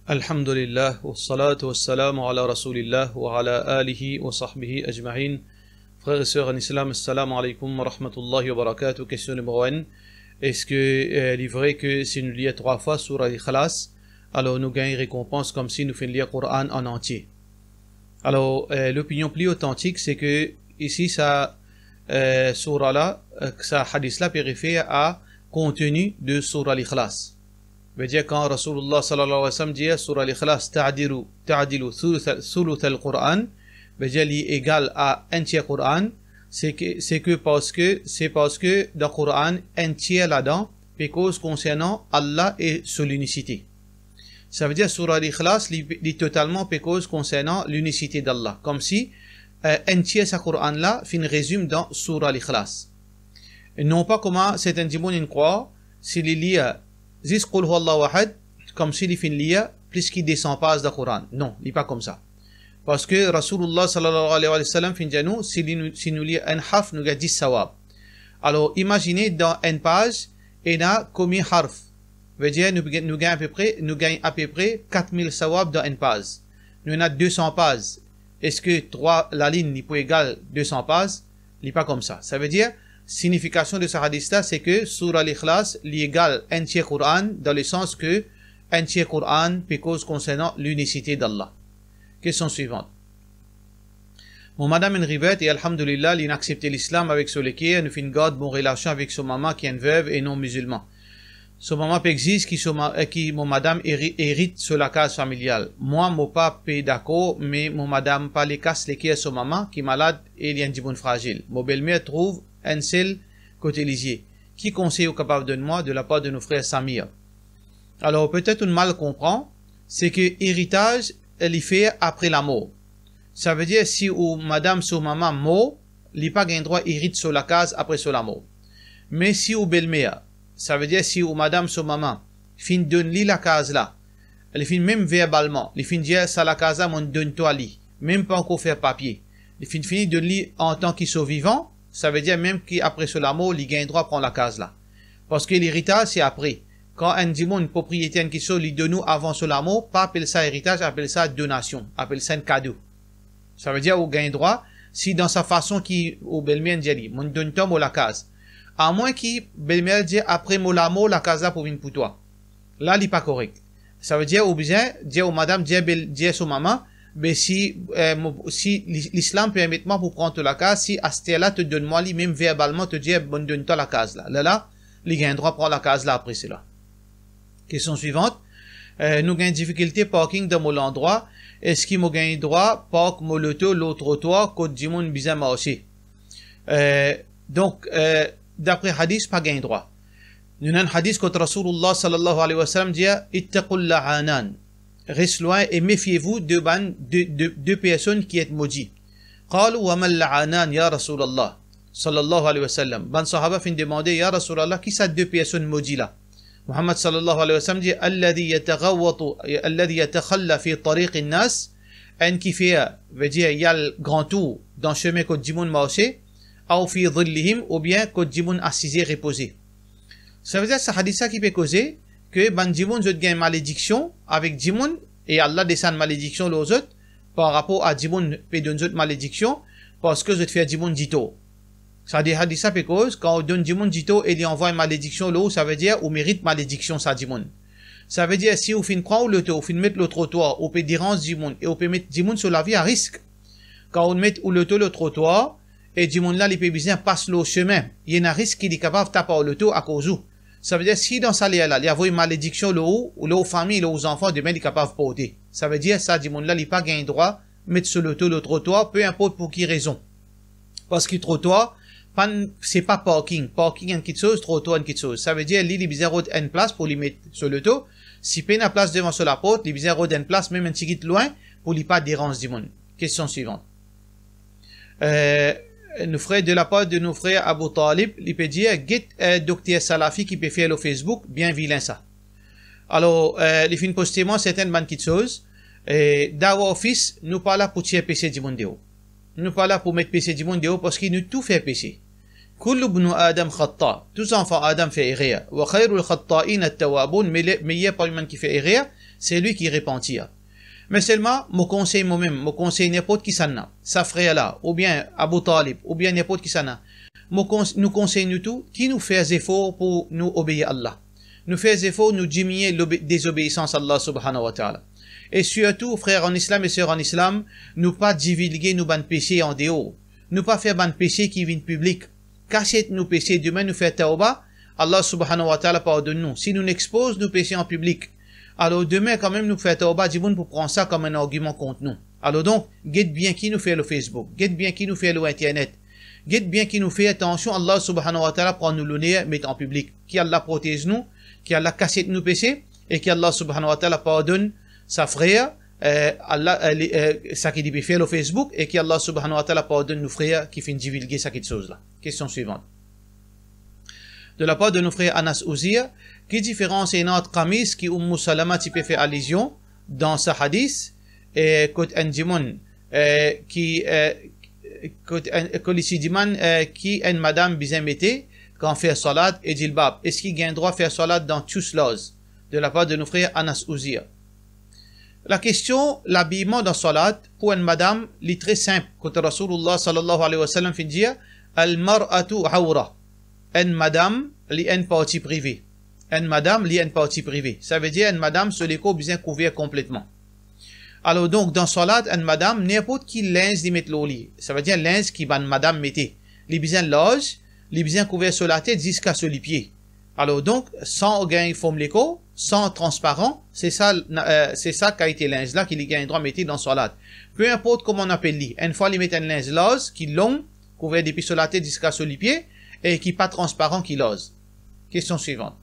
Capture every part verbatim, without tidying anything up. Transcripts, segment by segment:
Alhamdulillah, wassalatu wassalamu ala Rasoulillah, wa ala alihi wa sahbihi ajmain. Frer e ser an Islam, assalamu alaykoum wa rahmatullahi wa barakatuh. Kestion nimero enn, eski, eh, li vre ki si nou lir trwa fwa Soura Al-Ikhlas, alor nou gagn rekonpans koumsi nou finn lir Koran an antie? Alor, eh, lopinion pli otantik, se ki isi sa, eh, soura la, eh, sa hadis la pe refer a konteni de Soura Al-Ikhlas. Vedir kan Rasoulillah sallallahu alayhi wa sallam dir, "Soura Al-Ikhlas ta'dilu, ta'dilu thuluth, thuluth al-Quran", vedir li egal a enn tier Koran, se ki, se ki parski, se parski dan Koran, enn tier ladan pe koz konsernan Allah e so linisite. Savedir Soura Al-Ikhlas, li, li totalman pe koz konsernan linisite d'Allah. Koumsi, eh, enn tier sa Koran la finn rezim dan Soura Al-Ikhlas. E non pa kouma sertin dimoun inn krwar, si li lir zis Qul Huwallahu Ahad, koumsi li finn lir plis ki de san paz dan Koran. Non, li pa koumsa. Parski Rasoulillah sallallahu alayhi wa sallam finn dir nou, si li nou, si nou lir enn harf, nou gagn dis sawab. Alor, imazine dan enn paz, ena konbien harf? Vedir nou, nou gagn apepre, nou gagn apepre kat mil sawab dan enn paz. Nou ena de san paz. Eski trwa lalinn li pou egal de san paz? Li pa koumsa. Savedir, sinifikasion de sa hadis la, se ki Soura Al-Ikhlas, li egal enn tier Koran, dan lesans ki enn tier Koran pe koz konsernan linisite d'Allah. Kestion swivan. Mo madam inn revert e alhamdulillah, li inn aksepte Lislam avek so leker, nou finn gard bon relasion avek so mama ki enn verv e non mizilman. So mama pe exiz ki so ma-, eh, ki mo madam eri-, erit so lakaz familial. Mwa, mo pa pe dakor, me mo madam pa le kas leker so mama ki malad e li enn dimoun frazil. Mo belmer trouv enn sel kote lizie. Ki konsey ou kapav donn mwa de lapar de nou frer Samir? Alor, petet ou'nn mal konpran, se ki eritaz, eh, li fer apre lamor. Savedir, si ou madam so mama mor, li pa gagn drwa erit so lakaz apre so lamor. Me si ou belmer, savedir si ou madam so mama finn donn li lakaz la, li finn mem verbalman, li finn dir, "Sa lakaz la, mo'nn donn twa li," mem pa ankor fer papie. Li finn fini donn li antan ki so vivan, savedir mem ki apre so lamor, li gagn drwa pran lakaz la. Parski leritaz, se apre. Kan enn dimoun, propriyeter enn kiksoz, li donn ou avan so lamor, pa apel sa eritaz, apel sa donasion, apel sa enn kado. Savedir ou gagn drwa, si dan sa fason ki ou belmer dir li, "Mo'nn donn twa mo lakaz." Amwin ki belmer dir, "Apre mo lamor, lakaz la pou vinn pou twa." La, li pa korek. Savedir ou bizin dir ou madam, dir bel-, dir so mama, "Be si, eh, mo, si li-, Lislam permet mwa pou pran to lakaz, si aster la to donn mwa li, mem verbalman to dir, 'Mo'nn donn twa lakaz la.'" Lerla, li gagn drwa pran lakaz la apre sela. Kestion swivan. Eh, nou gagn difikilte parking dan mo landrwa. Eski mo gagn drwa park mo loto lor trotwar kot dimoun bizin marse? Eh, donk, eh, dapre hadis, pa gagn drwa. Nou ena enn hadis kot Rasoulillah sallallahu alayhi wa sallam dir, "Ittaqul la'anan." Res lwin e mefie vou de bann de, de, de personn ki et modi. Qalu, "Wa mal la'anan, ya Rasoulillah?" Sallallahu alayhi wa sallam. Bann sahaba finn demande, "Ya Rasoulillah, ki sa de personn modi la?" Muhammad sallallahu alayhi wa sallam dir, "Alladhi yataghawwatu, alladhi yatakhalla fi tariqin nas," enn ki fer, vedir, li al gran tour dan sime kot dimoun marse, "aw fi dhillihim," oubien kot dimoun asize, repoze. Savedir sa hadis la ki pe koze ki bann dimoun zot gagn malediksion avek dimoun, e Allah desann malediksion lor zot, par rapor a dimoun pe donn zot malediksion, parski zot fer dimoun ditor. Sa de hadis la pe koz, kan ou donn dimoun ditor e li anvway malediksion lor ou, savedir ou merit malediksion sa dimoun. Savedir si ou finn pran ou loto, ou finn met lor trotwar, ou pe deranz dimoun e ou pe met dimoun so lavi a risk. Kan ou met ou loto lor trotwar, e dimoun la li pe bizin pas lor sime, li ena risk ki li kapav tap ar loto akoz ou. Savedir si dan sa ler la, li avoy malediksion lor ou, ou lor ou fami, lor ou zanfan, demin li kapav porte. Savedir sa dimoun la, li pa gagn drwa met so loto lor trotwar, pe inport pou ki rezon. Parski trotwar, pa enn, se pa parking. Parking enn kiksoz, trotwar enn kiksoz. Savedir li, li bizin rod enn plas pou li met so loto. Si pena plas devan so laport, li bizin rod enn plas, mem enn tigit lwin, pou li pa deranz dimoun. Kestion swivan. Eh, nou frer, de lapar de nou frer Abou Talib, li pe dir, get, eh, dokter Salafi ki pe fer lor Facebook, bien vilin sa. Alor, eh, li finn poste mwa sertin bann kiksoz, eh, Dawah Office, nou pa la pou tir pese dimoun deor. Nou pa la pou met pese dimoun deor, parski nou tou fer pese. Kullu bnu Adam khata, tou zanfan Adam fer erer. Wa khayrul khata'in at-tawwabun, me le, meyer parmi bann ki fer erer, Selwi ki repantir. Me selman, mo konsey momem, mo konsey ninport kisannla, sa frer la, oubien Abu Talib, oubien ninport kisannla, mo kons-, nou konsey nou tou ki nou fer zefor pou nou obeir Allah. Nou fer zefor, nou diminie lobe-, dezobeisans Allah subhanahu wa ta'ala. E sirtou, frer an Islam e ser an Islam, nou pa divilge nou bann pese andeor. Nou pa fer bann pese ki vinn piblik. Kasiet nou pese, demin nou fer tawba, Allah subhanahu wa ta'ala pardonn nou. Si nou expoz nou pese an piblik, alor demin kanmem nou fer tawba, dimoun pou pran sa kom enn argiman kont nou. Alor donk, get bien ki nou fer lor Facebook, get bien ki nou fer lor internet, get bien ki nou fer, atansion, Allah subhanahu wa ta'ala pran nou loner met an piblik. Ki Allah protez nou, ki Allah kasiet nou pese, e ki Allah subhanahu wa ta'ala pardonn sa frer, eh, Allah, eh, li, eh, saki li pe fer lor Facebook, e ki Allah subhanahu wa ta'ala pardonn nou frer ki finn divilge sa kiksoz la. Kestion swivant. De lapar de nou frer Anas Ouzir, ki diferans ena ant kamis ki Oumou Salama ti pe fer alizion dan sa hadis, e kot enn dimoun, eh, ki, eh, kot enn, kot li ti dimann, eh, ki enn madam bizin mete kan fer salat e jilbab, eski gagn drwa fer salat dan tous larz? De lapar de nou frer Anas Ouzir. Lakestion labiman dan salat pou enn madam, li tre sinp, kot Rasoulullah sallallahu alayhi wa sallam finn dir, "Al-mar'atu awra." Enn madam, li enn parti prive. Enn madam, li enn parti prive. Savedir enn madam, so lekor bizin kouver konpletman. Alor donk, dan salat, enn madam, ninport ki linz li met lor li, savedir linz ki bann madam mete, li bizin larz, li bizin kouver so latet ziska so lipie. Alor donk, san gagn form lekor, san transparan, se sa, eh, se sa kalite linz la ki li gagn drwa mete dan salat. Pe inport kouma nou apel li, enn fwa li met enn linz larz ki long, kouver depi so latet ziska so lipie, e ki pa transparan, ki larz. Kestion swivant.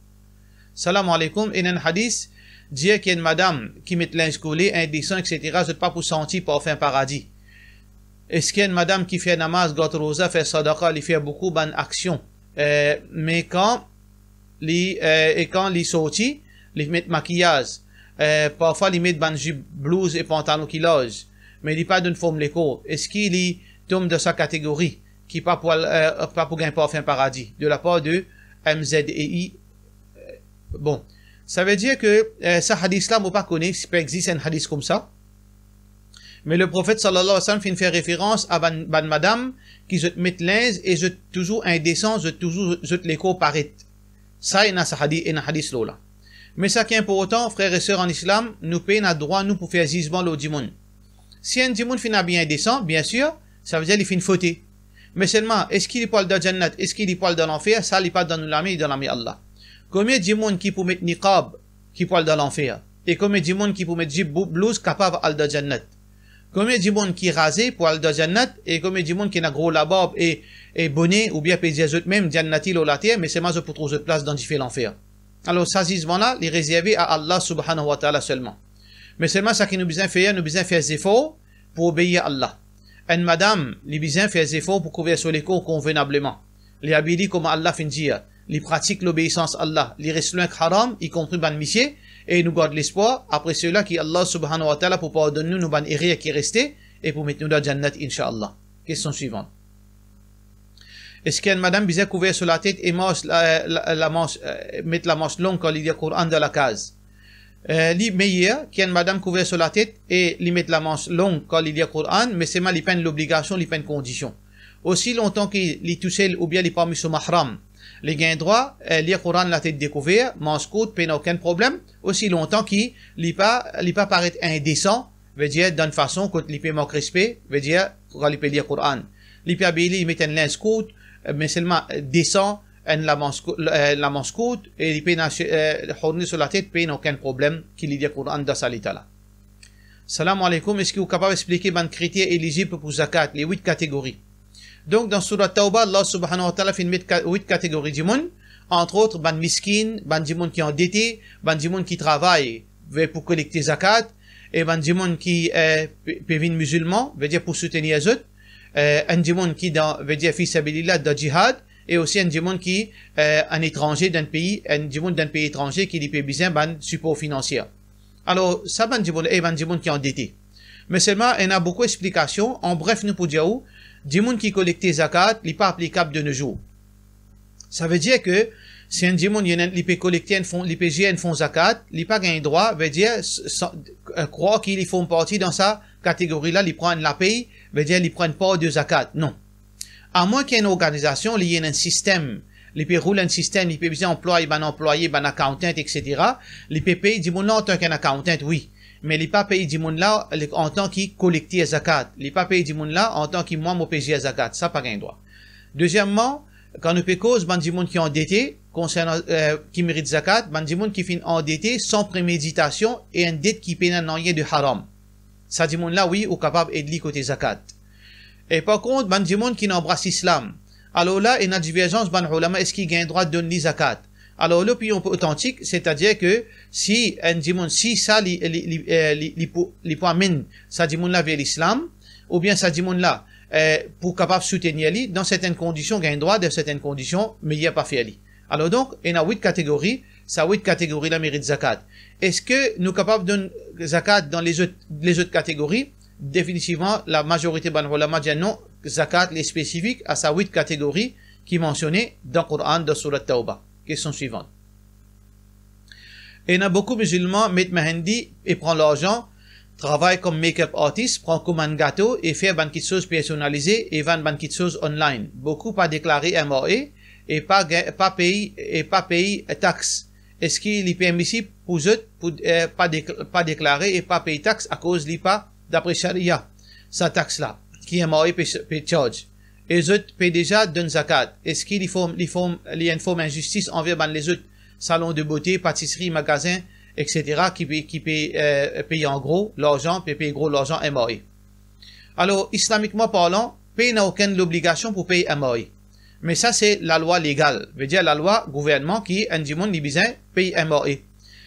Salam aleykoum, ena enn hadis dir ki enn madam ki met linz kole, indesan, et cetera, zot pa pou santi parfin paradi. Eski enn madam ki fer namaz, gard roza, fer sadaka, li fer boukou bann aksion, eh, me kan li, eh, e kan li sorti, li met makiyaz, eh, parfwa li met bann zip, blouz e pantalon ki larz, me li pa donn form lekor, eski li tom dan sa kategori ki pa pou al, eh, pa pou gagn parfin paradi? De lapar de M Z E I. Eh, bon, savedir ke, eh, sa hadis la, mo pa kone si pe exist enn hadis koumsa. Me Leprofet sallallahu alayhi wa sallam finn fer referans a bann, bann madam ki zot met linz e zot touzour indesan, zot touzour, zot lekor paret. Sa ena sa hadi-, ena hadis lor la. Me sa ki inportan, frer e ser an Islam, nou pena drwa nou pou fer zizman lor dimoun. Si enn dimoun finn abiye indesan, biensir, savedir li finn fote. Me selman, eski li pou al dan jannat, eski li pou al dan lanfer, sa li pa dan nou lame, li dan lame Allah. Konbien dimoun ki pou met niqab, ki pou al dan lanfer? E konbien dimoun ki pou met zip, bou-, blouz kapav al dan jannat? Konbien dimoun ki raze pou al dan jannat? E konbien dimoun ki ena gro labarb e, e bone, oubien pe dir zot mem jannati lor later, me selman zot pou trouv zot plas dan dife lanfer? Alor, sa zizman la, li rezerve a Allah subhanahu wa ta'ala selman. Me selman sa ki nou bizin fer, nou bizin fer zefor pou obeir Allah. Enn madam, li bizin fer zefor pou kouver so lekor konvenableman. Li abiy li kouma Allah finn dir, li pratik lobeisans Allah, li res lwin ek haram, ikonpri bann misie, e nou gard lespwar, apre sela, ki Allah subhanahu wa ta'ala pou pardonn nou nou bann erer ki reste, e pou met nou dan jannat, inshallah. Kestion swivant. Eski enn madam bizin kouver so latet e mars, la, la, lamans, eh, met lamans long kan li lir Koran dan lakaz? Eh, li meyer ki enn madam kouver so latet e li met lamans long kan li lir Koran, me selman li pa enn lobligasion, li pa enn kondision. Osi lontan ki li tousel oubien li parmi so mahram, li gagn drwa, eh, lir Koran latet dekouver, mans kourt, pena okenn problem, osi lontan ki li pa, li pa paret indesan, vedir dan enn fason kot li pe mank respe, vedir kan li pe lir Koran. Li pe abiy li, li met enn linz kourt, eh, me selman, eh, desan, enn lamans kou-, eh, lamans kourt, e li pena, eh, horni so latet, pena okenn problem ki li lir Koran dan sa leta la. Salam aleykoum, eski ou kapav explike bann kriter elizib pou zakat, le wit kategori? Donk, dan Surat Tawba, Allah subhanahu wa ta'ala finn met ka-, wit kategori dimoun, antrot bann miskin, bann dimoun ki andete, bann dimoun ki travay, ve-, pou kolekte zakat, e bann dimoun ki, eh, pe, pe vinn mizilman, vedir pou soutenir zot, eh, enn dimoun ki dan, vedir fi sabilillah, dan jihad, e osi enn dimoun ki, eh, enn etranze dan pei, enn dimoun dan pei etranze ki li pe bizin bann sipor finansie. Alor, sa bann dimoun, e bann dimoun ki andete. Me selman, ena boukou explikasion, an bref, nou pou dir ou, dimoun ki kolekte zakat, li pa aplikab de nos jours. Savedir ke Si enn dimoun, li ena, li pe kolekte enn fon, li pe zir enn fon zakat, li pa gagn drwa, vedir, s-, san, eh, krwar ki li form parti dan sa kategori la, li pran enn lapey, vedir, li pran enn par de zakat. Non. Amwin ki enn organizasion, li ena enn sistem, li pe roul enn sistem, li pe bizin anplway bann anplwaye, bann accountant, et cetera, li pe pey dimoun la antan ki enn accountant, wi. Me li pa pey dimoun la, li, antan ki kolekter zakat. Li pa pey dimoun la antan ki mwa, mo pe zir zakat. Sa pa gagn drwa. Dezieman, kan nou pe koz bann dimoun ki andete, konsernan, eh, ki merit zakat, bann dimoun ki finn andete san premeditasion e enn det ki pena nanye de haram. Sa dimoun la, wi, ou kapav ed li kote zakat. E par kont, bann dimoun ki inn anbras Lislam, alor la, ena diverzans bann oulama, eski gagn drwa donn li zakat? Alor, lopinion otantik, setadir ke si enn dimoun, si sa li, li, li, eh, li, li pou, li pou amenn sa dimoun la ver Lislam, oubien sa dimoun la, eh, pou kapav soutenir li, dan sertenn kondision, gagn drwa, dan sertenn kondision, meyer pa fer li. Alor donk, ena wit kategori, sa wit kategori la merit zakat. Eski nou kapav donn zakat dan lezot, lezot kategori? Definitivman, lamazorite bann oulama dir non, zakat li spesifik a sa wit kategori ki mansione dan Koran, dan Surat Tawba. Kestion swivant. Ena boukou mizilman met mehendi e pran larzan, travay kom make-up artist, pran komann gato e fer bann kitsoz personalize e vann bann kitsoz online. Boukou pa deklare M R A e pa gagn, pa pey, e pa pey tax. Eski li permisib pou zot pou, eh, pa dek-, pa deklare e pa pey tax akoz li pa dapre sharia, sa tax la, ki M R A pe, pe charge? E zot pe deza donn zakat. Eski li form, li form, li enn form inzistis anver bann lezot salon de bote, patisri, magazin, et cetera, ki pe, ki pe, eh, pey an gro larzan, pe pey gro larzan M R A? Alor, islamikman parlan, pena okenn lobligasion pou pey M R A. Me sa se lalwa legal, vedir lalwa gouvernman ki enn dimoun li bizin pey M R A.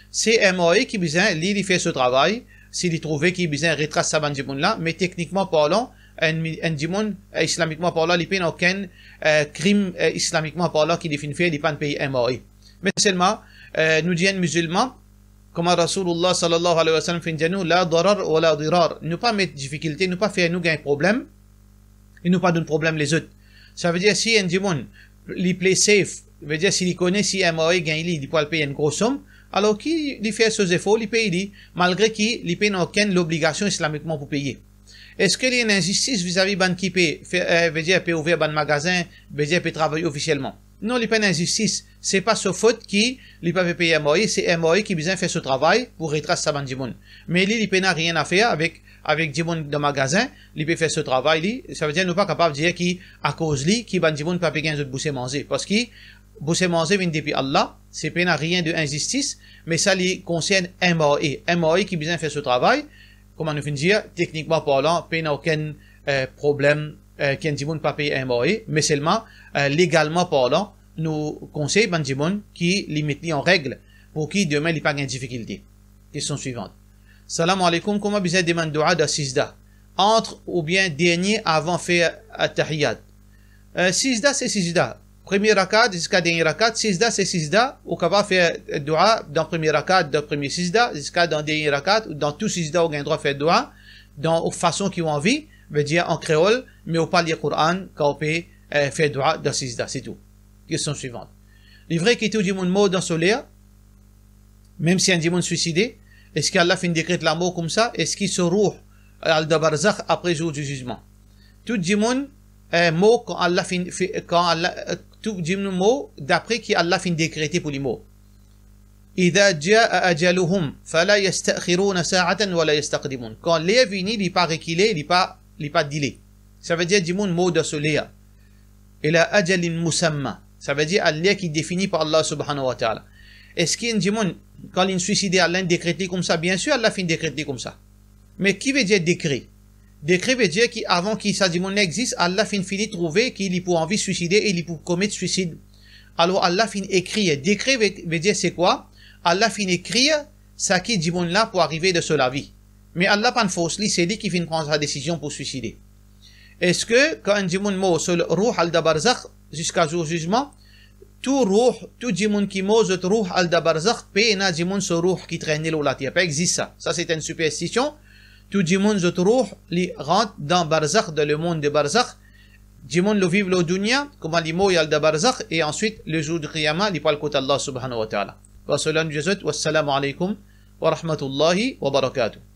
Se M R A ki bizin, li, li fer so travay, si li trouve ki bizin retras sa bann dimoun la, me teknikman parlan, enn mi-, enn dimoun, eh, islamikman parlan, li pena okenn, eh, krim, eh, islamikman parlan ki li finn fer, li pa'nn pey M R A. Me selman, eh, nou dir enn mizilman, kouma Rasoulillah sallallahu alayhi wa sallam finn dir nou, "La darar wa la dirar." Nou pa met difikilte, nou pa fer nou gagn problem, e nou pa donn problem lezot. Savedir si enn dimoun, li play safe, vedir si li kone si M R A gagn li, li pou al pey enn gro som, alor ki li fer so zefor, li pey li, malgre ki li pena okenn lobligasion islamikman pou peye. Eski li enn inzistis vizavi bann ki pe fer, eh, vedir pe ouver bann magazin, vedir pe travay ofisielman? Non, li pa enn inzistis. Se pa so fot ki li pa pe pey M R A, se M R A ki bizin fer so travay pou retras sa bann dimoun. Me li, li pena rien a fer avek, avek dimoun dan magazin, li pe fer so travay li. Savedir nou pa kapav dir ki akoz li, ki bann dimoun pa pe gagn zot bouse manze. Parski bouse manze vinn depi Allah, se pena rien de inzistis, me sa li konsern M R A. M R A ki bizin fer so travay, kouma nou finn dir, teknikman parlan, pena okenn, eh, problem, eh, ki enn dimoun pa pey M R A, me selman, eh, legalman parlan, nou konsey bann dimoun ki li met li an reg pou ki demin li pa gagn difikilte. Kestion swivant. Salam aleykoum, kouma bizin demann doua dan sizda? Antre oubien dernie avan fer atahiyat? Eh, sizda se sizda. Premie rakat ziska dernie rakat, sizda se sizda, ou kapav fer doua dan premie rakat, dan premie sizda, ziska dan dernie rakat, ou dan tou sizda ou gagn drwa fer doua, dan ou fason ki ou anvi, vedir an kreol, me ou pa lir Koran kan ou pe, eh, fer doua dan sizda, se tou. Kestion swivant. Li vre ki tou dimoun mor dan so ler, mem si enn dimoun swiside, eski Allah finn dekret lamor koumsa? Eski so rouh al dan barzakh apre zour di zizman? Tou dimoun, eh, mor kan Allah finn, fi-, kan Allah, eh, tou dimoun mor dapre ki Allah finn dekrete pou li mor. "Idha jaa ajaluhum, fala yasta'khiruna sa'atan wala yastaqdimun." Kan ler vini, li pa rekile, li pa, li pa dile. Savedir dimoun mor dan so ler. "Ila ajalin musamma." Savedir a ler ki defini par Allah subhanahu wa ta'ala. Eski enn dimoun, kan li swiside, Allah inn dekret li koumsa? Biensir, Allah finn dekret li koumsa. Me ki vedir dekre? Dekre vedir ki avan ki sa dimoun la exzis, Allah finn fini trouve ki li pou anvi swiside e li pou komet swisid. Alor Allah finn ekrir. Dekre ve-, vedir se kwa? Allah finn ekrir seki dimoun la pou arive dan so lavi. Me Allah pa'nn fors li, se li ki finn pran sa desizion pou swiside. Eski kan enn dimoun mor, so rouh al dan barzakh ziska zour zizman? Tou rouh, tou dimoun ki mor, zot rouh al dan barzakh, pena dimoun so rouh ki trene lor later, pa exzis sa. Sa se enn siperstision. Tou dimoun zot rouh li rant dan barzakh, dan lemond de barzakh, Dimoun lo viv lo dunia, kouma li mor, li al dan barzakh, e answit, le zour di Qiyama, li pou al kot Allah Subhanahu wa Ta'ala. Par sela, nou dir zot, wassalamu alaykum wa rahmatullahi wa barakatuh.